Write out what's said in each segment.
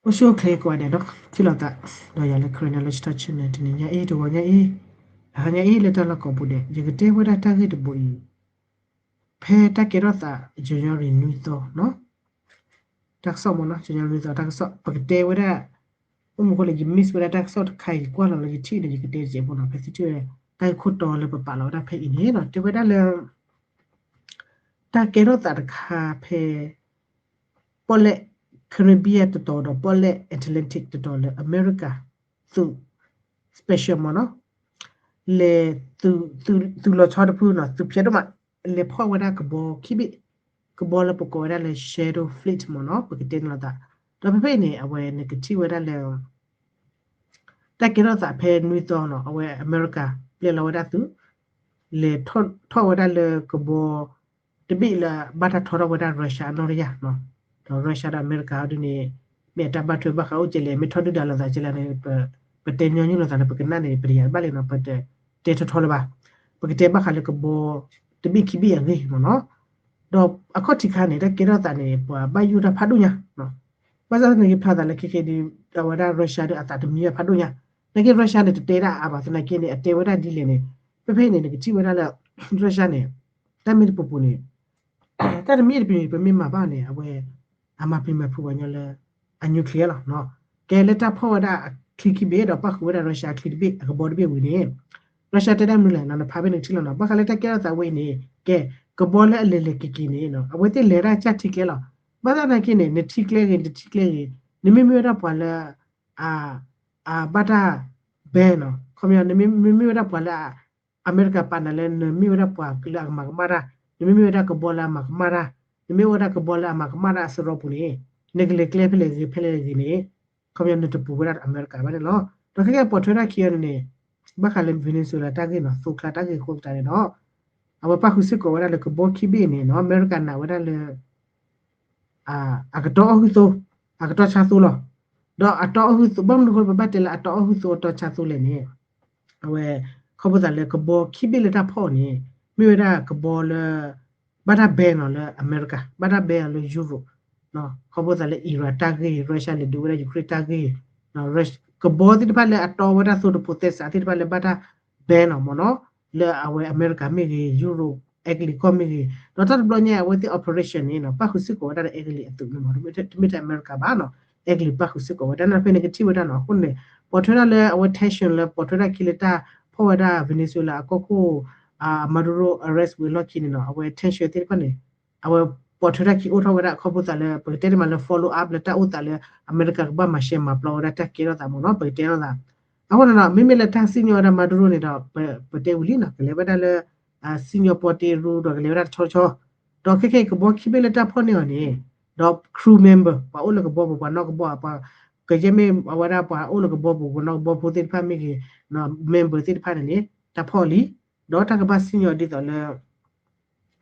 အိၣ်ဆူၣ်အိၣ်ချ့ကိးဂၤဒဲးနီၤ, ထံၣ်လိာ်သးဒီးယၤလၢ Karen လၢ Logictalk Channel တနံၤညါအံၤ တဂီၤညါအံၤ, တဟါညါအံၤ လၢတၢ်လီၢ်ကိးပူၤဒဲး ယကတဲဝဲဒၣ်တၢ်ဂ့ၢ်တဘိအံၤ, ဖဲတၢ်ကဲထီၣ်သး January နွံသီနီၤ, တၢ်ကစီၣ်မ့ၢ်နီၤ, January နွံသီတၢ်ကစီၣ် ပကတဲဝဲဒၣ်, အိၣ်မူခိၣ်လၢယ miss ဝဲဒၣ်တၢ်ကစီၣ်တခါအံၤ ကွၢ်လီၤလၢယထံၣ်ဒီး ယကတဲတစဲးဖိနီၤ, ဖဲသုထံၣ်ဝဲ တၢ်ဂ့ၢ်ခိၣ်တီလၢပပာ်လီၤဝဲဒၣ်ဖဲအံၤန့ၣ်နီၤ, တဲဝဲဒၣ်လၢ တၢ်ကဲထီၣ်သးတခါဖဲ ပီၣ်လဲၣ် Caribbean တတီၤဒီး ပီၣ်လဲၣ် Atlantic တတီၤလၢအမဲရကၤ သုး special မ့ၢ်နီၤ, လဲၤ သုးလီၤဆီတဖုနီၤ, သုးဖျဲးဒိၣ်မး, လဲၤဖီၣ်ဝဲဒၣ်ကဘီခံဘ့ၣ်, ကဘီလၢပကိးဝဲဒၣ်လၢ Shadow Fleet မ့ၢ်နီၤ, ပကတဲန့ၣ်လိာ်သး, ဒီးဖဲဖဲအံၤန့ၣ် အဝဲနကထံၣ်ဝဲဒၣ်လၢ တၢ်ကဲထီၣ်သးဖဲနွံသီနီၤ, အဝဲအမဲရကၤပျဲလီၤဝဲဒၣ်သုး လဲၤထီၣ်ဝဲဒၣ်လၢကဘီ တဘ့ၣ်လၢဘၣ်တၢ်ထီထီၣ်ဝဲဒၣ် Russia အနီၣ်တယၢ်နီၤ, ဒီး Russia ဒီးအမဲရကၤဒ်န့ၣ် မ့ၢ်အတၢ်ဘၣ်ထွဲဘၣ်ဃးအိၣ်ကဲလဲၣ်, မ့ၢ်ထီဒုၣ်ဒါလိာ်သးကဲလဲၣ်န့ၣ်, ပတဲညီနုၢ်လိာ်သးန့ၣ် ပကနၣ်န့ၣ် ပတယာ်ဘၣ်လံနီၤ, ပတတဲထီထီလၢၤဘၣ်, ပကတဲဘၣ်ဃးလၢကဘီ တဘ့ၣ်ခံဘ့ၣ်အဂ့ၢ်မ့ၢ်နီၤ, ဒီးအခီၣ်ထံးခါန့ၣ် တၢ်ကဲထီၣ်သးန့ၣ် ပှၤဘၣ်ယိၣ်တၢ်ဖးဒိၣ်ညါ ဘၣ်ဆၣ်သနာ်က့ဖျါသးလၢခဲကဲဒ် အဝဲဒၣ် Russia ဒီးအသးတမံဘၣ်ဖးဒိၣ်ညါ, သနာ်က့ Russia န့ၣ် တတဲဒၣ်အါဘၣ်, သနာ်က့န့ၣ် အတဲဝဲဒၣ်ဒ်လဲၣ်န့ၣ်, ဖဲဖဲအံၤန့ၣ် နကထံၣ်ဝဲဒၣ်လၢ Russia န့ၣ် တၢ်မ့ၢ်တပူၤပူၤန့ၣ် တၢ်တမံၤတပံၤန့ၣ် ပမ့ၢ်မၤဘၣ်န့ၣ် အဝဲ အမၤပျံၤမၤဖုးပှၤညီလၢ အ nuclear လီၤ, ကဲလၢတၢ်ဖီၣ်ဝဲဒၣ်အချံခံဘ့ၣ်ဒီးပၣ်ဃုာ်ဝဲဒၣ် Russia အချံတဘ့ၣ် အကဘီတဘ့ၣ်ဝံၤန့ၣ် Russia တဲဒၣ်မနုၤလဲၣ်နီၤ, နဖးဘ့ၣ်နကထံၣ်လီၤနီၤ, ဘၣ်ဃးလၢတၢ်ကဲထီၣ်သးဝဲအံၤန့ၣ် ကဲ ကဘီလၢအလဲၤလဲၤက့ၤက့ၤန့ၣ် အဝဲသ့ၣ်လဲၤဒၣ်ကၢ်ထံကျဲလီၤ, ဘၣ်ဆၣ်သနာ်က့န့ၣ် နထံကျဲဂ့ၤ နတထံကျဲဂ့ၤ နမ့မ့ၢ်ဝဲဒၣ်ပှၤလၢ အဘၣ်တၢ် ban နီၤ, ခီပညီ နမ့မ့ၢ်ဝဲဒၣ်ပှၤလၢ အမဲရကၤပာ်နၤလၢ နမ့ၢ်ဝဲဒၣ်ပှၤလၢအမၤကမၣ်တၢ်, နမ့မ့ၢ်ဝဲဒၣ်ကဘီလၢအမၤကမၣ်တၢ်, နမ့ၢ်ဝဲဒၣ်ကဘီလၢအမၤကမၣ်တၢ်အစရီပူၤန့ၣ် နကလဲၤကျဲဖဲလဲၣ်ဂ့ၤဖဲလဲၣ်ဂ့ၤန့ၣ် ခီပညီနတပူၤဝဲဒၣ်အမဲရကၤဘၣ်န့ၣ်လီၤ. ဒီးခဲကဲပိာ်ထွဲတၢ်ခံဂၤန့ၣ်န့ၣ် ဘၣ်ဃးလၢ Venezuela တၢ်ဂ့ၢ်နီၤ, သိချါတၢ်ဂ့ၢ်အဃိသတးန့ၣ်ဒီး အဝဲပၣ်ဃုာ်စ့ၢ်ကီးဝဲဒၣ်လၢကဘီခံဘ့ၣ်န့ၣ်နီၤ, အမဲရကၤနာ်ဝဲဒၣ်လၢ အကတီအီၣ်ဟုၣ်သိ, အကတီၢ်ဆါသိလီၤ. ဒီးအတီအီၣ်ဟုၣ်သိ ဘၣ်မနုၤအဃိပဘၣ်တဲလၢအတီအီၣ်ဟုၣ်သိအတီၢ်ဆါသိလဲၣ်န့ၣ်, အဝဲ ခီဖျိသးလၢကဘီခံဘ့ၣ်လၢတၢ်ဖီၣ်အီၤန့ၣ် မ့ၢ်ဝဲဒၣ်ကဘီလၢ ဘၣ်တၢ် ban အီၤလၢအမဲရကၤ, ဘၣ်တၢ် ban အီၤလၢ Europe ခီဖျိသးလၢ Iran တၢ်ဂ့ၢ် Russia လဲၤဒုးဝဲဒၣ် Ukraine တၢ်ဂ့ၢ်, ကဘီသ့ၣ်တဖၣ်လၢအတီဝဲဒၣ်သိတဖိးသဲစးသ့ၣ်တဖၣ်လၢဘၣ်တၢ် ban အီၤမ့ၢ်နီၤ, လၢအဝဲအမဲရကၤမ့ၢ်ဂ့ၤ Europe အဲကလံးကီၢ်မ့ၢ်ဂ့ၤ, ဒီးတၢ်တဘျီညါအဝဲသ့ၣ် operation န့ၣ်နီၤ ပၣ်ဃုာ်စ့ၢ်ကီးဝဲဒၣ်လၢအဲကလံးအသုးန့ၣ်မ့ၢ်, တမ့ၢ်ထဲအမဲရကၤဘၣ်နီၤ, အဲကလံးပၣ်ဃုာ်စ့ၢ်ကီးဝဲဒၣ်န့ၣ် ဖဲန့ၣ်ကထံၣ်ဝဲဒၣ်နီၤ, အဃိန့ၣ် ပိာ်ထွဲဒၣ်လၢအဝဲ tension လၢပိာ်ထွဲဒၣ်ခံလၢတၢ်ဖီၣ်ဝဲဒၣ် Venezuela အကီၢ်ခိၣ် Maduro arrest ဝံၤအလီၢ်ခံန့ၣ်နီၤ, အဝဲ tension သ့ၣ်တဖၣ်န့ၣ် အဝဲပိာ်ထွဲဒၣ်ခံအိၣ်ထီၣ်ဝဲဒၣ်ခီဖျိသးလၢ ပကတဲတမံၤလၢ follow up လၢတၢ်အိၣ်သးလၢ အမဲရကၤကဘၣ်မၤရှဲမၤပျီဝဲဒၣ်တၢ်ကဲထီၣ်သးမ့ၢ်နီၤ, ပကတဲထီၣ်သး, အဃိန့ၣ်နီၤ မ့မ့ၢ်လၢတၢ်စံၣ်ညီၣ်ဝဲဒၣ် Maduro န့ၣ်ဒီး ပတဲဝံၤလံနီၤ ကလဲၤဝဲဒၣ်လၢ စံၣ်ညီၣ်ပီတ့ရူဒီးကလဲၤဝဲဒၣ်တဆီဆီ, ဒီးခဲခဲအံၤကဘီခံဘ့ၣ်လၢတၢ်ဖီၣ်န့ၢ်အီၤန့ၣ် ဒီး crew member ပှၤအိၣ်လၢကဘီပူၤ ပှၤနီၣ်ကဘီ ပှၤ ကယဲၢ်မ့ၢ်အဝဲဒၣ်ပှၤအိၣ်လၢကဘီပူၤ ပှၤနီၣ်ကဘီဖိသ့ၣ်တဖၣ်မ့ၢ်ဂ့ၤ, member သ့ၣ်တဖၣ်န့ၣ်န့ၣ် တၢ်ဖီၣ်လံ, ဒီးတၢ်ကဘၣ်စံၣ်ညီၣ်ဒ်သိးလၢ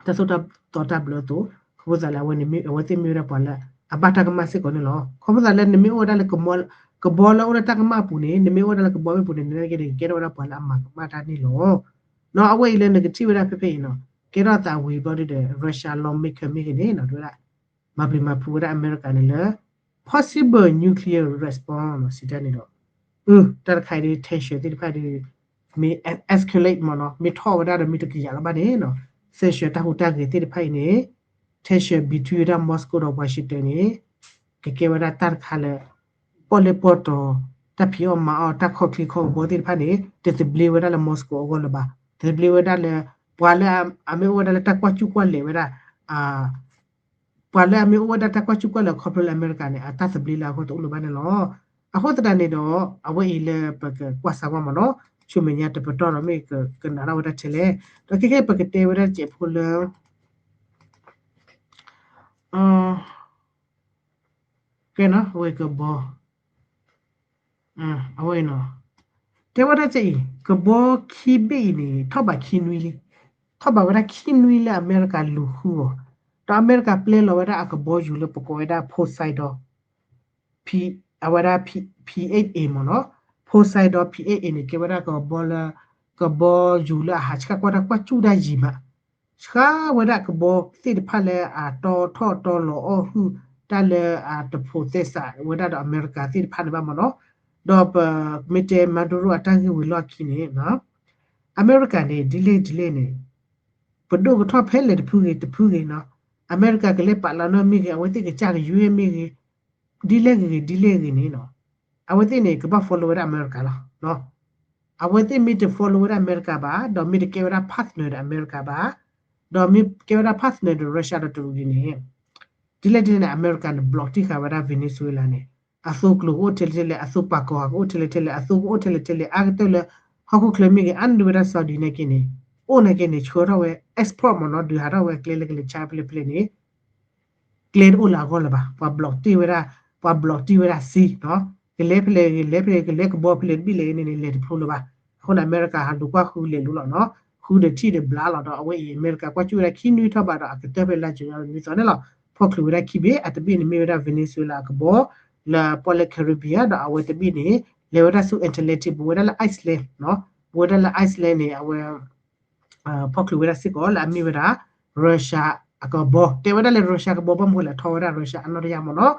တၢ်သိၣ်တၢ်သီတၢ်ဘျၢအသိး, ခီဖျိသးလၢအဝဲန့ၣ် အဝဲသ့ၣ်မ့ၢ်ဝဲဒၣ်ပှၤလၢ အဘၣ်တၢ်ကမၣ်စ့ၢ်ကီးန့ၣ်လီၤ. ခီဖျိသးလၢနမ့ၢ်အိၣ်ဝဲဒၣ်လၢ ကဘီလၢအိၣ်လၢတၢ်ကမၣ်အပူၤန့ၣ် နမ့ၢ်အိၣ်ဝဲဒၣ်လၢကဘီမ့ၢ်ပူၤန့ၣ် နကဲထီၣ်ဝဲဒၣ်ပှၤလၢအမၤကမၣ်တၢ်န့ၣ်လီၤ. နီၤ အဝဲအံၤလၢနကထံၣ်ဝဲဒၣ်ဖဲဖဲအံၤနီၤ ကဲထီၣ်သးဝံၤဘျီဒုဒီး Russia lawmaker မ့ၢ်ဂ့ၤန့ၣ်နီၤ တဲဝဲဒၣ် မၤပျံၤမၤဖုးဝဲဒၣ်အမဲရကၤန့ၣ်လၢ possible nuclear response နီၤ စံးတၢ်န့ၣ်ဒီး တၢ်တခါအံၤဒ် tension သ့ၣ်တဖၣ်ဒ် မ့ၢ် escalate မ့ၢ်နီၤ မ့ၢ်ထီၣ်ဝဲဒၣ်ဒီးမ့ၢ်တကယၤလၢၤဘၣ်န့ၣ်နီၤ tension တၢ်ဟူးတၢ်ဂဲၤသ့ၣ်တဖၣ်အံၤန့ၣ် tension between ဝဲဒၣ် Moscow ဒီး Washington န့ၣ် ကကဲဝဲဒၣ်တၢ်တခါလၢ ပီၣ်လဲၣ်ပီၣ်တီၤ တၢ်ဖံးအီၣ်မၤအီၣ် တၢ်ခီၣ်ချံခီၣ်ကဘီသ့ၣ်တဖၣ်န့ၣ် တသဘျ့ဝဲဒၣ်လၢ Moscow အဂီၢ်လၢၤဘၣ်. တသဘျ့ဝဲဒၣ်လၢ ပှၤလၢအမ့ၢ်အိၣ်ဝဲဒၣ်လၢတၢ်ကွၢ်ကူၣ်ကွၢ်လဲာ်ဝဲဒၣ် ပှၤလၢအမ့ၢ်အိၣ်ဝဲဒၣ်တၢ်ကွၢ်ကူၣ်ကွၢ်လဲာ်ခီဖျိလၢအမဲရကၤန့ၣ် အတၢ်သဘျ့လၢအဂီၢ်တအိၣ်လၢၤဘၣ်န့ၣ်လီၤ. အဃိသတးန့ၣ်ဒီး အဝဲအံၤလၢပကကွၢ်စၢၤဝဲမ့ၢ်နီၤ ဆူမဲာ်ညါတပတီၢ်ဒီးမ့ၢ်ကနၣ်ထီၣ်ဝဲဒၣ်ထဲလဲၣ်. ဒီးခဲကဲပကတဲဝဲဒၣ်တစဲးဖိလၢ ကဲနီၤ အဝဲကဘီ အဝဲနီၤ တဲဝဲဒၣ်တစဲးအံၤ ကဘီခံဘ့ၣ်အံၤန့ၣ် ထီၣ်ဘးခံနွံလံ ထီၣ်ဘးဝဲဒၣ်ခံနွံလၢအမဲရကၤလူၤဃုအီၤ ဒီးအမဲရကၤပျဲလီၤဝဲဒၣ်အကဘီယူၤလၢပကိးဝဲဒၣ် Poseidon အဝဲဒၣ် P eight A မ့ၢ်နီၤ Poseidon P eight A န့ၣ် ကဲဝဲဒၣ်ကဘီလၢ ကဘီယူၤလၢအဟးဆှၣ်ကွၢ်တၢ်ကွၢ်ကူၣ်တၢ်ယံၤမး ဆှၣ်ဝဲဒၣ်ကဘီသ့ၣ်တဖၣ်လၢအတီထီၣ်တီလီၤအီၣ်ဟုၣ် တၢ်လၢအတဖိးသဲစးဝဲဒၣ်ဒီးအမဲရကၤသ့ၣ်တဖၣ်န့ၣ်ဘၣ်မ့ၢ်နီၤ. ဒီးပမ့ၢ်တဲ Maduro အတၢ်ဂ့ၢ်ဝံၤလီၢ်ခံန့ၣ် အမဲရကၤန့ၣ် ဒ်လဲၣ်ဒ်လဲၣ်န့ၣ် ပဒိၣ်ကထီၣ်ဖဲလဲၣ်တဖုဂ့ၤတဖုဂ့ၤနီၤ, အမဲရကၤကလဲၤပာ်လီၤနီၣ်မ့ၢ်ဂ့ၤ, အဝဲသ့ၣ်ကစၢ်ကယွဲမ့ၢ်ဂ့ၤ, ဒ်လဲၣ်ဂ့ၤဂ့ၤ ဒ်လဲၣ်ဂ့ၤန့ၣ်နီၤ, အဝဲသ့ၣ်န့ၣ် ကဘၣ် follow ဝဲဒၣ်အမဲရကၤလီၤ. အဝဲသ့ၣ်မ့ၢ်တ follow ဝဲဒၣ်အမဲရကၤဘၣ်, ဒီးမ့ၢ်တကဲဝဲဒၣ် partner ဒီးအမဲရကၤဘၣ်, ဒီးမ့ၢ်ကဲဝဲဒၣ် partner ဒီး Russia ဒီးတရူးဒ်န့ၣ် ဒ်လဲၣ်ဒ်လဲၣ်န့ၣ် အမဲရကၤန့ၣ် block တံၢ်ဃာ်ဝဲဒၣ် Venezuela န့ၣ် အသိကျိၤကအိၣ်ထဲလဲၣ်ထဲလဲၣ်, အသိပာ်ကီၤကအိၣ်ထဲလဲၣ်ထဲလဲၣ်, အသိကအိၣ်ထဲလဲၣ်ထဲလဲၣ်, အါကတၢၢ်လၢ ဟီၣ်ခိၣ်ချၢမ့ၢ်ဂ့ၤ, အါန့ၢ်ဝဲဒၣ် Saudi နာ်က့န့ၣ်, အိၣ်နာ်က့န့ၣ် ဆှၢထီၣ်ဝဲ export မ့ၢ်နီၤ, ဒုးဟးထီၣ်ဝဲကျဲလၢကလဲၤဆါဖဲလဲၣ်ဖဲလဲၣ်န့ၣ် ကျဲတအိၣ်လၢအဂီၢ်လၢၤဘၣ်, ပှၤ block တံၢ်ဝဲဒၣ်, ပှၤ block တံၢ်ဝဲဒၣ်စ့နီၤ, ကလဲၤဖဲလဲၣ်ဂ့ၤ လဲၤဖဲလဲၣ် ကလဲၤကဘီဖဲလဲၣ်တဘ့ၣ်လဲၣ်န့ၣ်န့ၣ် လဲၤတဖျိလၢၤဘၣ်. အဃိန့ၣ် အမဲရကၤဟးလူၤကွၢ်ဃုလဲၤလိၤလီၤနီၤ, ဃုဒီးထံၣ်ဒီးဘျါလီၤ, ဒီးအဝဲအံၤ အမဲရကၤကွၢ်ကၠူၣ်ဝဲဒၣ်ခံနွံထီၣ်ဘးဒီး အကတၢၢ်ဖဲလါ January နွံသီန့ၣ်လီၤ, ဖီၣ်ချုးဝဲဒၣ်ခံဘ့ၣ်, အတဘ့ၣ်န့ၣ်မ့ၢ်ဝဲဒၣ် Venezuela အကဘီ လၢပီၣ်လဲၣ် Caribbean ဒီးအဝဲတဘ့ၣ်န့ၣ် လဲၤဝဲဒၣ်ဆူ Atlantic ပဝဲဒၣ်လၢ Iceland နီၤ, ပဝဲဒၣ်လၢ Iceland န့ၣ် အဝဲ ဖီၣ်ချုးဝဲဒၣ်စ့ၢ်ကီးလၢအမ့ၢ်ဝဲဒၣ် Russia အကဘီ, တဲဝဲဒၣ်လၢ Russia ကဘီဘၣ်မနုၤဃိလဲၣ် ထီၣ်ဝဲဒၣ် Russia အနီၣ်တယၢ်မ့ၢ်နီၤ,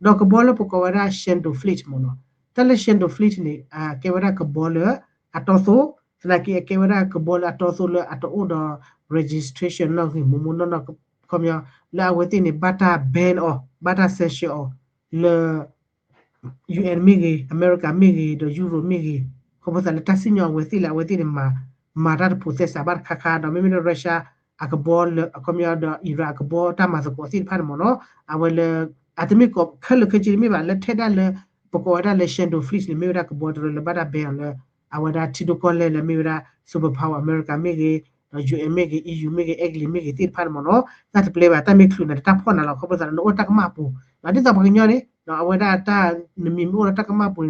ဒီးကဘီလၢပကိးဝဲဒၣ် Shandong Fleet မ့ၢ်နီၤ, တၢ်လၢ Shandong Fleet န့ၣ် ကဲဝဲဒၣ်ကဘီလၢအတီသိ, သနာ်က့အကဲဝဲဒၣ်ကဘီလၢအတီသိလၢအတအိၣ်ဒီး registration နီၣ်ဂံၢ်မူမူနီၢ်နီၢ်, ခီပညီ လၢအဝဲသ့ၣ်န့ၣ် ဘၣ်တၢ် ban အီၤ, ဘၣ်တၢ် sanction အီၤ လၢ UN မ့ၢ်ဂ့ၤ, အမဲရကၤမ့ၢ်ဂ့ၤ, ဒီး Europe မ့ၢ်ဂ့ၤ, ခီဖျိသးလၢတၢ်စံၣ်ညီၣ်အဝဲသ့ၣ်လၢအဝဲသ့ၣ်န့ၣ် မၤတၢ်တဖိးသဲစးဘၣ်တခါခါ, ဒီးမ့မ့ၢ်လၢ Russia အကဘီလၢ အခီပညီဒီး Iran အကဘီတၢ်မၤသကိးသ့ၣ်တဖၣ်န့ၣ်မ့ၢ်နီၤ, အဝဲလၢ အတမ့ၢ်ကီးခဲလၢာ်ခဲဆ့တမ့ၢ်ဘၣ်, လၢထဲဒၣ်လၢ ပကိးဝဲဒၣ်လၢ Shandong Fleet န့ၣ် မ့ၢ်ဝဲဒၣ်ကဘီတရၢလၢဘၣ်တၢ် ban အီၤလၢ အဝဲဒၣ်ထံဒိၣ်ကီၢ်လဲၢ်လၢမ့ၢ်ဝဲဒၣ် superpower အမဲရကၤမ့ၢ်ဂ့ၤ, ဒီး UN မ့ၢ်ဂ့ၤ, EU မ့ၢ်ဂ့ၤ, English မ့ၢ်ဂ့ၤသ့ၣ်တဖၣ်န့ၣ်မ့ၢ်နီၤ, တၢ်တပျဲဘၣ်, တၢ်မ့ၢ်ချုးနၤဒီးတၢ်ဖီၣ်နၤလီၤ, ခီဖျိသးလၢ နအိၣ်တၢ်ကမၣ်ပူၤ, ဒ်သိးပှၤကညီန့ၣ် အဝဲဒၣ်တၢ် နမံၤမ့ၢ်အိၣ်လၢတၢ်ကမၣ်ပူၤ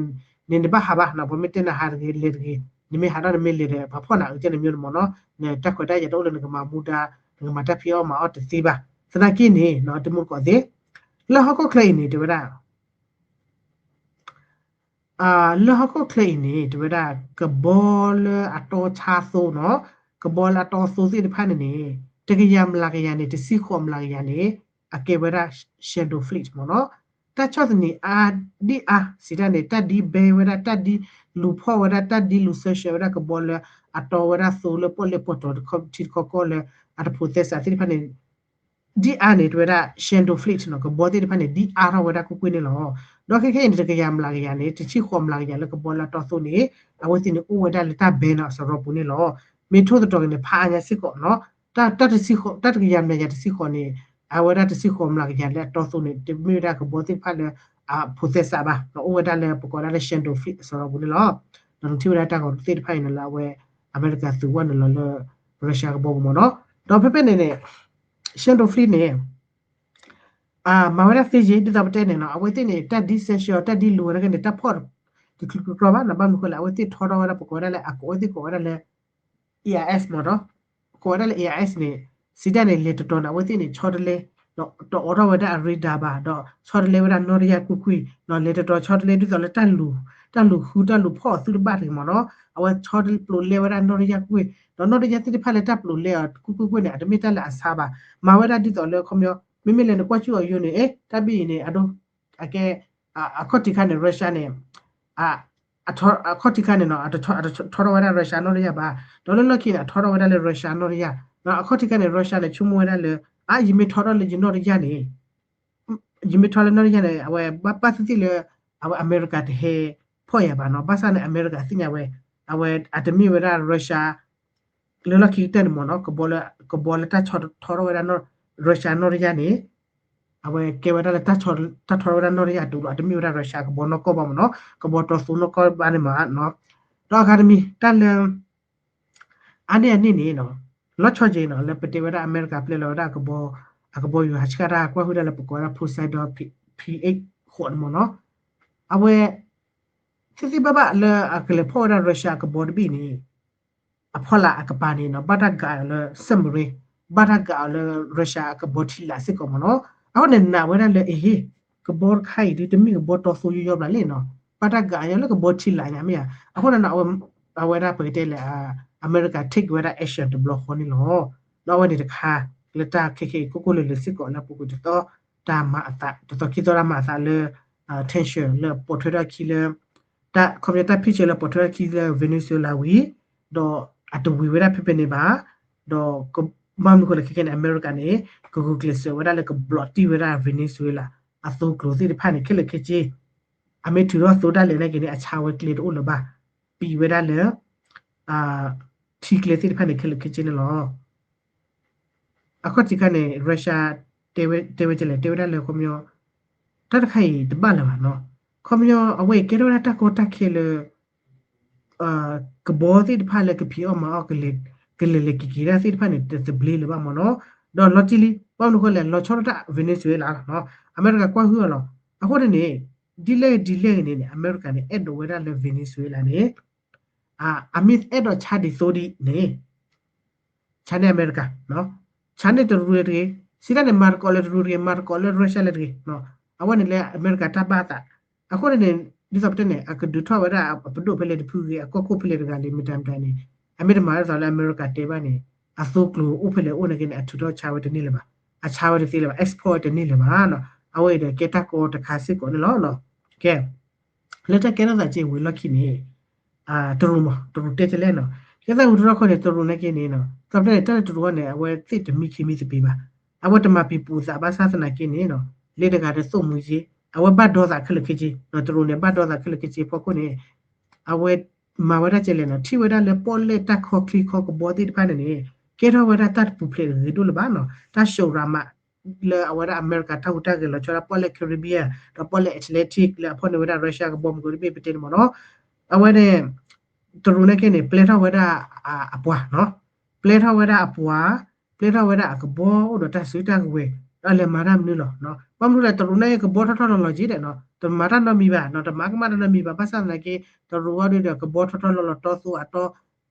န့ၣ် နဘၣ်ဟးဘၣ်, ပှၤမ့ၢ်တဲနၤဟးတဂ့ၤ လဲၤတဂ့ၤ, နမ့ၢ်ဟးထီၣ်နမ့ၢ်လဲၤဒီး ပှၤဖီၣ်နၤအုးကဲန့ၣ်မ့ၢ်န့ၣ်မ့ၢ်နီၤ, နတၢ်ခွဲးတၢ်ယာ်တအိၣ်လၢနကမၤမူဒါ, နကမၤတၢ်ဖံးအီၣ်မၤအီၣ်တသ့ဘၣ်, သနာ်က့န့ၣ် တမူတကိးသ့, လၢဟီၣ်ခိၣ်ချၢအံၤန့ၣ် တဲဝဲဒၣ် လၢဟီၣ်ခိၣ်ချၢအံၤန့ၣ် တဲဝဲဒၣ် ကဘီလၢအတီဆါသိနီၤ, ကဘီလၢအတီသိသ့ၣ်တဖၣ်န့ၣ်န့ၣ် တကယၤမျးကယၤန့ၣ် တဆံဃိးမျးကယၤန့ၣ် အကဲဝဲဒၣ် Shandong Fleet မ့ၢ်နီၤ, တၢ်ဆီၣ်သနံးအါဒံၣ်အါ စံးတၢ်န့ၣ် တၢ်ဒ် ban ဝဲဒၣ် တၢ်ဒ်လူၤဖီၣ်ဝဲဒၣ် တၢ်ဒ်လူၤ sanction ဝဲဒၣ်ကဘီလၢအတီဝဲဒၣ်သိလၢပီၣ်လဲၣ်ပီၣ်တီၤ ထံတခီကီၢ်လၢအတဖိးသဲစးသ့ၣ်တဖၣ်န့ၣ် ဒ်အါန့ၣ် တဲဝဲဒၣ် Shandong Fleet နီၤ, ကဘီသ့ၣ်တဖၣ်န့ၣ် ဒ်အါထီၣ်ဝဲဒၣ်ကွ့ၢ်ကွ့ၢ်န့ၣ်လီၤ. ဒီးခဲခဲအံၤန့ၣ် တကယၤမျးကယၤန့ၣ် တဆံဃိးမျးကယၤလၢကဘီလၢအတီသိန့ၣ် အဝဲသ့ၣ်န့ၣ်အိၣ်ဝဲဒၣ်လၢတၢ် ban အစရီပူၤန့ၣ်လီၤ. မ့ၢ်ထိၣ်သတြီၤက့ၤန့ၣ် ဖးအါညါစ့ၢ်ကီးနီၤ, တၢ်တဆံဃိး တၢ်တကယၤမျးကယၤတဆံဃိးန့ၣ် အဝဲဒၣ်တဆံဃိးမျးကယၤလၢအတီသိန့ၣ် တမ့ၢ်ဝဲဒၣ်ကဘီသ့ၣ်တဖၣ်လၢအဖိးသဲစးဘၣ်, ဒီးအိၣ်ဝဲဒၣ်လၢပကိးဒၣ်လၢ Shandong Fleet အစရီပူၤန့ၣ်လီၤ. ဒီးနထံၣ်ဝဲဒၣ်တၢ်ဂီၤသ့ၣ်တဖၣ်အံၤန့ၣ်လၢအဝဲ အမဲရကၤသုးဝဲနုာ်လီၤလၢ Russia ကဘီပူၤမ့ၢ်နီၤ, ဒီးဖဲဖဲန့ၣ်န့ၣ် Shandong Fleet န့ၣ် မၤဝဲဒၣ်သ့ယ့ၢ် ဒ်သိးပတဲန့ၣ်နီၤ, အဝဲသ့ၣ်န့ၣ် တၢ်ဒ် sanction တၢ်ဒ်လူၤဝဲဒၣ်က့ၤန့ၣ် တၢ်ဖီၣ် တချုးတကြီဘၣ်နီၤ, ဘၣ်မနုၤဃိလဲၣ် အဝဲသ့ၣ်ထီထီၣ်ဝဲဒၣ် ပကိးဝဲဒၣ်လၢ အကိးဝဲသ့ၣ်ကိးဝဲဒၣ်လၢ AIS မ့ၢ်နီၤ, ကိးဝဲဒၣ်လၢ AIS န့ၣ် စံးတၢ်န့ၣ် လဲၤတတီၤန့ၣ် အဝဲသ့ၣ်န့ၣ် ဆီတလဲ ဒီးတအိးထီၣ်ဝဲဒၣ်အ radar ဘၣ်, ဒီးဆီတလဲဝဲဒၣ်နီၣ်တယၢ်ကွ့ၢ်ကွ့ၢ်, ဒီးလဲၤတတီၤဆီတလဲဒ်သိးလၢတၢ်လူၤ တၢ်လူၤဃုတၢ်လူၤဖီၣ်အီၤသုတဘၣ်တဂ့ၤမ့ၢ်နီၤ, အဝဲဆီတလဲပျိးလဲဝဲဒၣ်နီၣ်တယၢ်ကွ့ၢ်ကွ့ၢ်, ဒီးနီၣ်တယၢ်သ့ၣ်တဖၣ်လၢတၢ်ပျိးလဲအီၤကွ့ၢ်ကွ့ၢ်ကွ့ၢ်န့ၣ် အတမ့ၢ်တၢ်လၢအဆါဘၣ်, မၤဝဲဒၣ်ဒ်သိးလၢခီပညီ မ့မ့ၢ်လၢနကွၢ်ကၠူၣ်အီၤယိန့ၣ် အဲ တၢ်ဘ့ၣ်အံၤန့ၣ် အဒိ အကဲ အခီၣ်ထံးခါန့ၣ် Russia န့ၣ် အခီၣ်ထံးခါန့ၣ်နီၤ အတထီထီၣ်ဝဲဒၣ် Russia နီၣ်တယၢ်ဘၣ်, ဒီးလၢလီၢ်ခံန့ၣ် အထီထီၣ်ဝဲဒၣ်လၢ Russia နီၣ်တယၢ်, အခီၣ်ထံးခါန့ၣ် Russia န့ၣ် ဆိကမိၣ်ဝဲဒၣ်လၢ အါ ယမ့ၢ်ထီထီၣ်လၢယနီၣ်တယၢ်န့ၣ် ယမ့ၢ်ထီၣ်လၢနီၣ်တယၢ်န့ၣ် အဝဲဘၣ်ပၣ်သ့ၣ်သ့ၣ်လၢ အဝဲအမဲရကၤတဟဲဖီၣ်ယၤဘၣ်နီၤ, ဘၣ်ဆၣ်န့ၣ် အမဲရကၤသ့ၣ်ညါဝဲ အဝဲအတမ့ၢ်ဝဲဒၣ် Russia လၢလီၢ်ခံကတၢၢ်န့ၣ်မ့ၢ်နီၤ ကဘီလၢတၢ်ဆီထီထီၣ်ဝဲဒၣ် Russia နီၣ်တယၢ်န့ၣ် အဝဲကဲဝဲဒၣ်လၢ တၢ်ထီထီၣ်ဝဲဒၣ်နီၣ်တယၢ်တူၢ်လီၤ, အတမ့ၢ်ဝဲဒၣ် Russia ကဘီနီၢ်ကီၢ်ဘၣ်မ့ၢ်နီၤ, ကဘီတီသိနီၢ်ကီၢ်ဘၣ်န့ၣ်မ့ၢ်နီၤ, ဒီးအဂၤတမံၤ တၢ်လၢ အါန့ၢ်အန့ၣ်န့ၣ် လီၤဆီက့ၤနီၤ လၢပတဲဝဲဒၣ်အမဲရကၤပျဲလီၤဝဲဒၣ်အကဘီ အကဘီယူၤဟးဆှၣ်တၢ်ကွၢ်ဟုၣ်ဒၣ်လၢပကိးဝဲဒၣ် Poseidon P eight ဃိးန့ၣ်မ့ၢ်နီၤ, အဝဲ သ့သ့ဘၣ်ဘၣ်လၢအကလဲၤဖီၣ်ဝဲဒၣ် Russia အကဘီတဘ့ၣ်န့ၣ် အဖီလာ်အကပၤန့ၣ်နီၤ ဘၣ်တၢ်ကးအီၤလၢ submarine, ဘၣ်တၢ်ကးအီၤလၢ Russia အကဘီထံလာ်စ့ၢ်ကီးမ့ၢ်နီၤ, အဃိန့ၣ်နာ်ဝဲဒၣ်လၢအဟ့ၣ် ကဘီတခါအံၤဒုးတမ့ၢ်ကဘီတီသိယိယီဘျီလဲၣ်နီၤ, ဘၣ်တၢ်ကးအီၤလၢကဘီထံလာ်ညါမ့ၢ်ဧါ, အဃိန့ၣ်နီၤ အဝဲဒၣ်ပကတဲလဲၣ် အမဲရကၤ take ဝဲဒၣ် action တဘျီဃီန့ၣ်လီၤ, ဒီးအဝဲန့ၣ်တခါ လၢတၢ်ခဲခဲအံၤ ကိၢ်ကိၢ်လၢၤလၢၤစ့ၢ်ကီးလၢအပူၤကွံာ်တသီ တၢ်မၤအသး တသီခံသီတၢ်မၤအသးလၢ tension လၢပိာ်ထွဲထီၣ်အခံလၢ တၢ် ခီပညီတၢ် picture လၢပိာ်ထွဲထီၣ်အခံလၢ Venezuela ဝံၤ ဒီးအတဝံၤဝဲဒၣ်ဖဲဖဲန့ၣ်ဘၣ် ဒီးဘၣ်မနုၤအဃိလဲၣ် ခဲခဲန့ၣ် အမဲရကၤန့ၣ် ကဂုာ်ကျဲးစၢးဝဲဒၣ်လၢကဘျီးတံၢ်ဝဲဒၣ် Venezuela အသိကျိၤသ့ၣ်တဖၣ်န့ၣ် ခဲလၢာ်ခဲဆ့ အမ့ၢ်ထုးထီၣ်သိတၢ်လဲၤနာ်က့န့ၣ် အဆါဝဲကျဲတအိၣ်လၢၤဘၣ် ပံးဝဲဒၣ်လၢ ထံကျဲသ့ၣ်တဖၣ်န့ၣ် ခဲလၢာ်ခဲဆ့န့ၣ်လီၤ. အခီၣ်ထံးခါန့ၣ် Russia တဲဝဲ တဲဝဲကလဲၣ် တဲဝဲဒၣ်လၢခီပညီ တၢ်တခါအံၤတဘၣ်လၢၤဘၣ်နီၤ ခီပညီအဝဲအံၤကဲထီၣ်ဝဲဒၣ်တၢ်ကီတၢ်ခဲလၢ ကဘီသ့ၣ်တဖၣ်လၢကဖံးအီၣ်မၤအီၣ် ကလဲၤလဲၤက့ၤက့ၤတၢ်သ့ၣ်တဖၣ်န့ၣ် တသဘျ့လၢၤဘၣ်မ့ၢ်နီၤ ဒီးလီၤတံၢ်လံ ဘၣ်မနုၤအဃိလဲၣ် လီၤဆီဒၣ်တၢ် Venezuela လီၤနီၤ အမဲရကၤကွၢ်ဟုၣ်အီၤလီၤ အဃိန့ၣ်န့ၣ် ဒ်လဲၣ်ဂ့ၤဒ်လဲၣ်ဂ့ၤန့ၣ်န့ၣ် အမဲရကၤန့ၣ် အဲၣ်ဒိးဝဲဒၣ်လၢ Venezuela န့ၣ် အမ့ၢ်အဲၣ်ဒိးဆါဒ်သိးဒ်န့ၣ် ဆါန့ၢ်အမဲရကၤ ဆါန့ၢ်တရူးလၢတဂ့ၤ စံးတၢ်န့ၣ် မၤသကိးလၢတရူးတဂ့ၤ မၤသကိးလၢ Russia လၢတဂ့ၤ အဝဲန့ၣ်လၢအမဲရကၤတၢ်ဘၣ်အသး အဃိန့ၣ်န့ၣ် ဒ်သိးပတဲန့ၣ် အကဒုးထီၣ်ဝဲဒၣ်အပဒိၣ်ဖဲလဲၣ်တဖုဂ့ၤ အကီၢ်ခိၣ်ဖဲလဲၣ်တဂၤလံ မတၤမတၤန့ၣ် အမ့ၢ်တမၤဒ်သိးလၢအမဲရကၤတဲဘၣ်န့ၣ် အသိကျိၤအိၣ်ဖဲလဲၣ်အိၣ်နာ်က့န့ၣ် အထုးထီၣ်ဆါဝဲတန့ၢ်လၢၤဘၣ် အဆါဝဲတသ့လၢၤဘၣ် export ဝဲတန့ၢ်လၢၤဘၣ် အဝဲအံၤဒီးကဲတၢ်ကီတခါစ့ၢ်ကီးန့ၣ်လီၤ ကဲ လၢတၢ်ကဲထီၣ်သးက့ဝံၤလီၢ်ခံန့ၣ် တရူးမး တရူးတဲကလဲၣ်နီၤ ကဲသးဝံၤတရူးခီန့ၣ် တရူးနာ်က့န့ၣ်နီၤ သးပတဲန့ၣ် တၢ်လၢတရူးအီၤန့ၣ် အဝဲသ့ၣ်တမံခ့မံသပ့ၤဘၣ် အဝဲတမၤပံၤပူၤသးဘၣ်ဆၣ်သနာ်က့န့ၣ်နီၤ လၢတဂၤတသိၣ်မှံက့ အဝဲဘၣ်ဒီသးခဲလၢာ်ခဲဆ့ တရူးန့ၣ် ဘၣ်ဒီသးခဲလၢာ်ခဲဆ့ဖီခိၣ်န့ၣ် အဝဲမၤဝဲဒၣ်ကလဲၣ်နီၤ ထံၣ်ဝဲဒၣ်လၢပီၣ်လဲၣ်တၢ်ခီချံခီကဘီသ့ၣ်တဖၣ်န့ၣ်န့ၣ် ကဲထီၣ်ဝဲဒၣ်တၢ်တပူၤဖျဲးတဂ့ၤဒိၣ်လၢၤဘၣ်နီၤ တၢ် Shiorama လၢအဝဲဒၣ်အမဲရကၤတၢ်ဟူးတၢ်ဂဲၤလီၤဆီဒၣ်ပီၣ်လဲၣ် Caribbean ဒီးပီၣ်လဲၣ် Atlantic လၢအဖီၣ်န့ၢ်ဝဲဒၣ် Russia ကဘီမုၢ်ကီၤတဘ့ၣ်ပတဲန့ၣ်မ့ၢ်နီၤ အဝဲန့ၣ် တရူးနာ်က့န့ၣ် ပျဲထီၣ်ဝဲဒၣ်အပှၤနီၤ ပျဲထီၣ်ဝဲဒၣ်အပှၤ ပျဲထီၣ်ဝဲဒၣ်အကဘီအိၣ်ဒီးတၢ်စုတၢ်ကဝဲၤ ဒီးလဲၤမၤတၢ်မနုၤလီၤ ဘၣ်မနုၤလဲၣ် တရူးနာ်က့ကဘီထီၣ်ထီၣ်လီၤလီၤက့ဒီးနီၤ တမၤတၢ်နီတမံၤဘၣ်နီၤ တမၤကမၣ်တၢ်နီတမံၤဘၣ် ဘၣ်ဆၣ်သနာ်က့ တရူးအီၤဒ်ဒီးကဘီထီၣ်ထီၣ်လီၤလီၤတီသိအတီ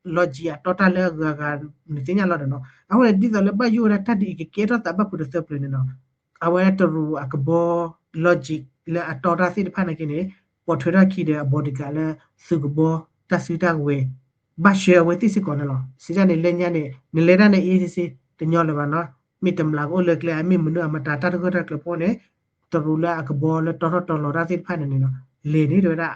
လီၤကံၤအတီတၢ်လၢအဂၤဂၤ နသ့ၣ်ညါလီၤဒီးနီၤ အဃိန့ၣ် ဒ်သိးလၢဘၣ်ယိၣ်ဝဲဒၣ်တၢ်ဒ်အံၤကကဲထီၣ်သးဘၣ်ဖုးတသၢပျၢၤန့ၣ်နီၤ အဝဲတရူးအကဘီ လီၤကံၤလၢအတီတၢ်သ့ၣ်တဖၣ်နာ်က့န့ၣ် ပိာ်ထွဲထီၣ်ခံဒီးအ bodyguard လၢသုးကဘီ တၢ်စုတၢ်ကဝဲၤ ဘၣ်ဆှၢအဝဲသ့ၣ်စ့ၢ်ကီးန့ၣ်လီၤ စံးတၢ်န့ၣ် လၢညါန့ၣ် နလဲၤတၢ်န့ၣ် အ့စ့စ့ တညီလၢၤဘၣ်နီၤ မ့ၢ်တမျးကအိၣ်လၢကျဲ အမ့ၢ်မနုၤအမတၤ တၢ်တဂၢၢ်တၢ်ကျၢၤဖီန့ၣ် တရူးလၢအကဘီလၢတီထီၣ်တီလီၤတၢ်သ့ၣ်တဖၣ်န့ၣ်န့ၣ်နီၤ လဲၤန့ၢ်ဝဲဒၣ်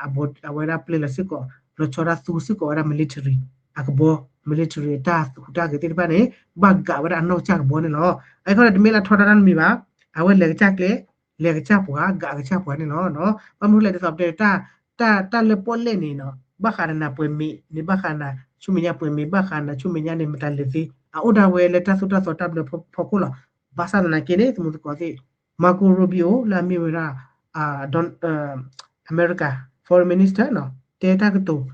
အဝဲဒၣ်ပျဲလီၤစ့ၢ်ကီး လီၤဆီဒၣ်သူစ့ၢ်ကီးဝဲဒၣ် military အကဘီ military အတၢ်ဟူးတၢ်ဂဲၤသ့ၣ်တဖၣ်န့ၣ် ဘၣ်ကးဝဲဒၣ်အနီၢ်ကစၢ်ကဘီန့ၣ်လီၤ အခီန့ၣ် တမ့ၢ်လၢထီဒါတၢ်နီတမံၤဘၣ် အဝဲလဲၤကစၢ်ကျဲ လဲၤကစၢ်ပှၤ ကးကစၢ်ပှၤန့ၣ်လီၤ ဘၣ်မနုၤလဲၣ် ဒ်သိးပတဲ တၢ်လၢပီၣ်လဲၣ်န့ၣ်နီၤ ဘၣ်ဃးဒီးနၤပှဲၤမံးန့ၣ် ဘၣ်ဃးနၤ ဆူမဲာ်ညါပှဲၤမံး ဘၣ်ဃးနၤဆူမဲာ်ညါန့ၣ် မတၤလဲၤသ့ အအိၣ်ဒၣ်ဝဲလၢတၢ်သိၣ်တၢ်သီတၢ်ဘျၢဖီခိၣ်လီၤ ဘၣ်ဆၣ်သနာ်က့န့ၣ် သမူသကိးသ့ၣ် Marco Rubio လၢအမ့ၢ်ဝဲဒၣ် အမဲရကၤ foreign minister နီၤ တဲတၢ်ကတိၤ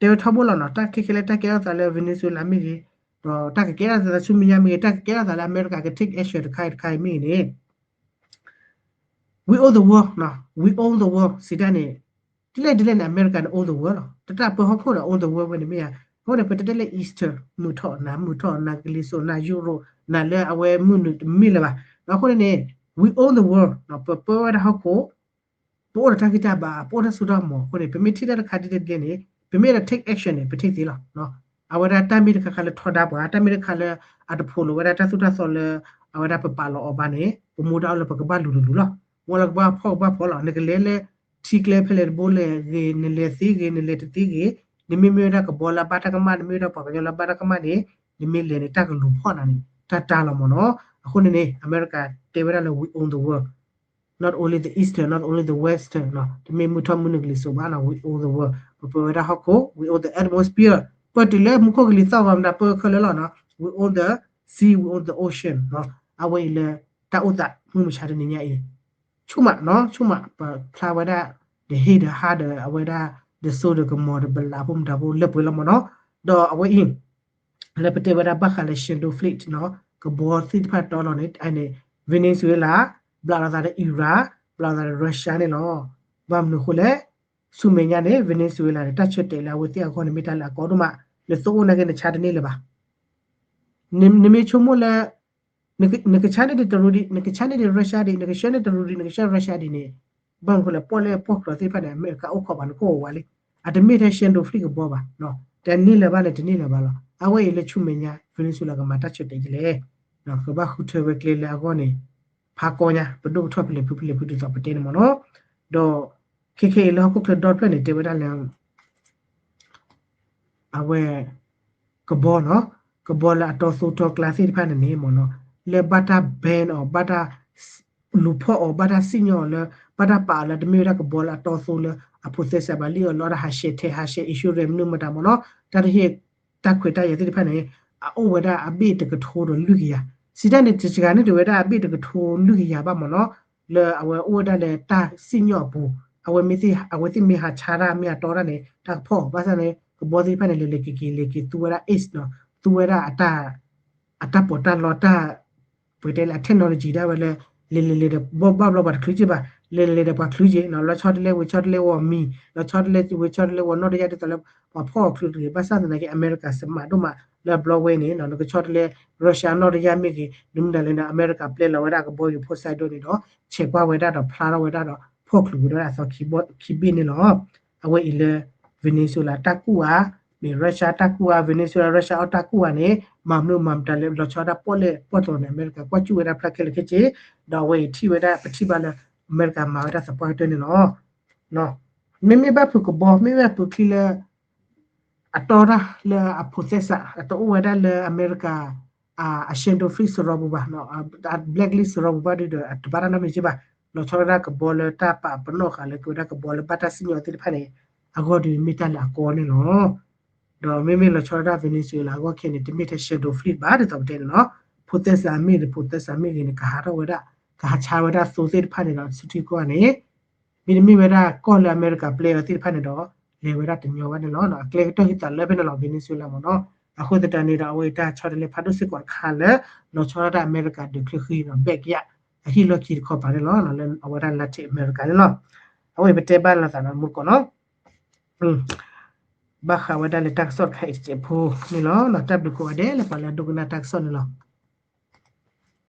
တဲဝဲထီဘိလီၤနီၤ တၢ်ခဲခဲလၢတၢ်ကဲထီၣ်သးလၢ Venezuela မ့ၢ်ဂ့ၤ ဒီးတၢ်ကကဲထီၣ်သးလၢဆူမဲာ်ညါမ့ၢ်ဂ့ၤ တၢ်ကကဲထီၣ်သးလၢအမဲရကၤက take action တခါအံၤတခါအံၤမ့ၢ်ဂ့ၤန့ၣ် we own the world နီၤ we own the world စံးတၢ်န့ၣ် ဒ်လဲၣ်ဒ်လဲၣ်န့ၣ် အမဲရကၤန့ၣ် own the world လီၤ တၢ်တၢ်ပၢဟီၣ်ခိၣ်ဒီး own the world ဝဲန့ၣ်မ့ၢ်ဧါ အဃိန့ၣ် ပတဲတဲလၢ Eastern မုၢ်ထီၣ်နၤ မုၢ်ထီၣ်နၤ ကလံၤစိးနၤ Europe နၤလၢအဝဲမုၢ်နုာ်တမ့ၢ်လၢၤဘၣ် အဃိန့ၣ်န့ၣ် we own the world ပပၢဝဲဒၣ်ဟီၣ်ခိၣ် ပအိၣ်ဒီးတၢ်ဂံၢ်တၢ်ဘါ ပအိၣ်တၢ်စိတၢ်ကမီၤအဃိန့ၣ် ပမ့ၢ်ထံၣ်တၢ်တခါဒ်လဲၣ်ဒ်လဲၣ်န့ၣ် ပမ့ၢ်အဲၣ်ဒိး take action န့ၣ် ပ take သ့လီၤ အဝဲဒၣ်တၢ်မ့ၢ်တခါခါလၢထီဒါပှၤ တၢ်မ့ၢ်တခါလၢ အတဖိးလိာ်ဝဲဒၣ်တၢ်သိၣ်တၢ်သီလၢ အဝဲဒၣ်ပပာ်လီၤအီၤဘၣ်န့ၣ် ပမူဒါအိၣ်လၢပကဘၣ်လူၤတလူၤလီၤ မ့ၢ်လၢကဘၣ်ဖီၣ်ကဘၣ်ဖီလီၤ နကလဲၤလၢ ထံကျဲဖဲလဲၣ်တဘိလဲၣ်ဂ့ၤ နလဲၤသ့ဂ့ၤ နလဲၤတသ့ဂ့ၤ နမ့မ့ၢ်ဝဲဒၣ်ကဘီလၢအဘၣ်တၢ်ကမၣ် နမ့ၢ်ဝဲဒၣ်ပှၤကညီလၢအဘၣ်တၢ်ကမၣ်န့ၣ် နမ့ၢ်လဲၤန့ၣ် တၢ်ကလူၤဖီၣ်နၤန့ၣ် တၢ်တၢ်လီၤမ့ၢ်နီၤ အဃိန့ၣ်န့ၣ် အမဲရကၤတဲဝဲဒၣ်လၢ we own the world not only the Eastern, not only the Western နီၤ တမ့ၢ်မုၢ်ထီၣ်မုၢ်နုာ်ကလံၤစိးဘၣ်နီၤ we own the world ပပၢဝဲဒၣ်ဟီၣ်ခိၣ် we own the atmosphere ပတုၤလၢမူခိၣ်ကလံၤသီၣ်ဂီၤမတၤ ပၢခဲလၢာ်လီၤနီၤ we own the sea, we own the ocean နီၤ အဝဲအံၤလၢ တၢ်အိၣ်သးမုၢ်မဆါတနံၤညါအံၤ ဆူၣ်မးနီၤ ဆူၣ်မး ပဖျါဝဲဒၣ် the hate the heart ဒီးအဝဲဒၣ် the soul ဒီးကမီၤဒီးပလးဖိမတၤဖိလၢပှဲၤလီၤမ့ၢ်နီၤ ဒီးအဝဲအံၤ လၢပတဲဝဲဒၣ်ဘၣ်ဃးလၢ Shandong Flake နီၤ ကဘီသ့ၣ်တဖၣ်တီလီၤန့ၣ် အန့ၣ် Venezuela ဘျးလီၤသးဒီး Iran ဘျးလီၤသးဒီး Russia န့ၣ်လီၤ ဘၣ်မနုၤအဃိလဲၣ် ဆူမဲာ်ညါန့ၣ် Venezuela န့ၣ် တၢ်ဆၢတဲာ်လၢအဝဲသ့ၣ်အဂီၢ်န့ၣ် မ့ၢ်တၢ်လၢအကီဒိၣ်မး နသိၣ်အိၣ်နာ်က့ နဆါတန့ၢ်လၢၤဘၣ် နမ့ၢ်ဆိကမိၣ်လၢ နကဆါန့ၢ်ဒံးတရူးဒံး နကဆါန့ၢ်ဒံး Russia ဒံး နကဆါန့ၢ်တရူးဒံး နကဆါ Russia ဒံးန့ၣ် ဘၣ်မနုၤအဃိလဲၣ် ပီၣ်လဲၣ်ပီၣ်ကျီသ့ၣ်တဖၣ်န့ၣ် အမဲရကၤအိၣ်ခိးပှၤ နကအိၣ်ဝးလံ အတမ့ၢ်ထဲ Shandong Flake ကဘီဘၣ် တန့ၢ်လၢၤဘၣ်န့ၣ် တန့ၢ်လၢၤဘၣ်လီၤ အဝဲအံၤလၢဆူမဲာ်ညါ Venezuela ကမၤတၢ်ဆၢတဲာ်ဒ်လဲၣ် ကဘၣ်ဃုထၢဝဲကျဲလၢအဂီၢ်န့ၣ် ဖးကီညါ ပဒိၣ်ကထီၣ်ဖဲလဲၣ်ဖု ဖဲလဲၣ်ဖုဒ်သိးပတဲန့ၣ်မ့ၢ်နီၤ. ဒီး ခဲခဲအံၤလၢဟီၣ်ခိၣ်ချၢဒီတဖျၢၣ်န့ၣ် တဲဝဲဒၣ်လၢ အဝဲ ကဘီနီၤ, ကဘီလၢအတီသိတီကျါသ့ၣ်တဖၣ်န့ၣ်န့ၣ်မ့ၢ်နီၤ, လၢဘၣ်တၢ် ban အီၤ ဘၣ်တၢ် လူၤဖီၣ်အီၤ ဘၣ်တၢ်စံၣ်ညီၣ်အီၤလၢ ဘၣ်တၢ်ပာ်အီၤလၢ တမ့ၢ်ဝဲဒၣ်ကဘီလၢအတီသိလၢ အ process ဘၣ်လံအီၤလီၤ တၢ်ဟးဆှဲးထဲ ဟးဆှဲး insurance မနုၤမတၤမ့ၢ်နီၤ, တၢ်တဟ့ၣ် တၢ်ခွဲးတၢ်ယာ်သ့ၣ်တဖၣ်န့ၣ် အအိၣ်ဝဲဒၣ်အဘ့ၣ်တကထိဒီးလွံၢ်ကယၤ, စံးတၢ်န့ၣ် တစှၤန့ၣ်တဝဲဒၣ်အဘ့ၣ်တကထိလွံၢ်ကယၤဘၣ်မ့ၢ်နီၤ, လၢအဝဲအိၣ်ဝဲဒၣ်လၢတၢ်စံၣ်ညီၣ်အပူၤ, အဝဲမ့ၢ်သ့ၣ် အဝဲသ့ၣ်မ့ၢ်ဟးဆါတၢ်မ့ၢ်အတီတၢ်န့ၣ် တၢ်ကဖီၣ်အီၤ ဘၣ်ဆၣ်န့ၣ် ကဘီသ့ၣ်တဖၣ်န့ၣ် လဲၤလဲၤက့ၤက့ၤလဲၤက့ၤသူဝဲဒၣ် edge နီၤ, သူဝဲဒၣ် အတၢ်ပီးတၢ်လီတၢ် ပကတဲလၢအ technology ဒၣ်ဝဲလၢ လဲၤလဲၤလဲၤဒီးဘၣ်ဘျီပှၤတချုးက့ဘၣ်, လဲၤလဲၤလဲၤဒီးပှၤချုးက့နီၤ, လီၤဆီတလဲဝ့ၤဆီတလဲ ဝီၤမံၤ လီၤဆီတလဲဝ့ၤဆီတလဲ ဝီၤနီၣ်တယၢ်ဒ်သိးလၢ ပှၤဖီၣ်အီၤချုးတဂ့ၤ, ဘၣ်ဆၣ်သနာ်က့ အမဲရကၤ smart ဒိၣ်မး လၢအဘျီဝဲန့ၣ် နကဆီတလဲ Russia နီၣ်တယၢ်မ့ၢ်ဂ့ၤ နမ့ၢ်ဒၣ်လဲၤဒီး အမဲရကၤ ပျဲလီၤဝဲဒၣ်ကဘီယူၤ Poseidon န့ၣ်ဒီး ဆဲးကွၢ်ဝဲဒၣ်ဒီးဖျါထီၣ်ဝဲဒၣ်ဒီး ဖီၣ်ချုးဝဲဒၣ်အသီခံဘ့ၣ်န့ၣ်လီၤ. အဝဲအံၤလၢ Venezuela တၢ်ကူၣ်ဧါ, မ့ၢ် Russia တၢ်ကူၣ်ဧါ, Venezuela Russia အီၣ်တၢ်ကူၣ်ဧါန့ၣ် မၤမနုၤမၤမတၤလဲၣ် လီၤဆီဒၣ်ပီၣ်လဲၣ်ပီၣ်တီၤန့ၣ် အမဲရကၤ ကွၢ်ကူၣ်ဝဲဒၣ်ဖျါခဲလၢာ်ခဲဆ့, ဒီးအဝဲအံၤထံၣ်ဝဲဒၣ် ပထံၣ်ဘၣ်လၢ အမဲရကၤမၤဝဲဒၣ်သပှၢ်ကတၢၢ်န့ၣ်လီၤ. မ့မ့ၢ်ဘၣ်ဖုးကဘီ မ့ၢ်ဘၣ်ဖုးချံလၢ အတီတၢ်လၢအ process အတအိၣ်ဝဲဒၣ်လၢအမဲရကၤ အ Schedule Fleet စရီပူၤဘၣ်, အ blacklist စရီပူၤဘၣ်ဒီး အတဘၣ်တၢ်နီတမံၤက့ဘၣ်, လီၤဆီဒၣ်ကဘီလၢတၢ်ပာ်ပနီၣ်ဃာ်လၢကဝဲဒၣ်ကဘီလၢဘၣ်တၢ်စံၣ်ညီၣ်သ့ၣ်တဖၣ်န့ၣ် အဂီၢ်ဒီးမ့ၢ်တၢ်လၢအကီန့ၣ်လီၤ. ဒီးမ့မ့ၢ်လီၤဆီဒၣ် Venezuela အဂီၢ်ခဲန့ၣ် တမ့ၢ်ထဲ Schedule Fleet ဘၣ်ဒ်သိးပတဲန့ၣ်လီၤ. Process အမ့ၢ်ဂ့ၤ process အမ့ၢ်ဂ့ၤန့ၣ် ကဟးထီၣ်ဝဲဒၣ် ကဟးဆါဝဲဒၣ်သိသ့ၣ်တဖၣ်န့ၣ်ဒီး ဆူထံကီၢ်န့ၣ် မ့တမ့ၢ်ဝဲဒၣ်ကီၢ်လၢအမဲရကၤပျဲအီၤသ့ၣ်တဖၣ်န့ၣ်ဒီး လဲၤဝဲဒၣ်တညီဘၣ်န့ၣ်လီၤ. အကျဲကတၢၢ်ဟံးသးလၢဖဲန့ၣ်လီၤ Venezuela မ့ၢ်နီၤ. အဃိသတးန့ၣ်ဒီး အဝဲအံၤတၢ်ဆီတလဲဖးဒိၣ်စ့ၢ်ကီးတခါလၢ လီၤဆီဒၣ်တၢ်အမဲရကၤဒုးချၢဃံဒီး ဘဲၣ်ကယၣ် အဟံၣ်လီၢ်ခံတခီပၤန့ၣ်လီၤ. လၢအဝဲဒၣ် Latin America န့ၣ်လီၤ. အဝဲအံၤပတဲဘၣ်လိာ်သးဒီးမူတကိးနီၤ ဘၣ်ဃးဝဲဒၣ်လၢတၢ်ကစီၣ်တခါအံၤတစဲးဖိန့ၣ်လီၤ. တၢ်ဘျုးကိးဂၤဒဲးလၢပှၤလၢအဒိကနၣ်တၢ်ကစီၣ်န့ၣ်လီၤ.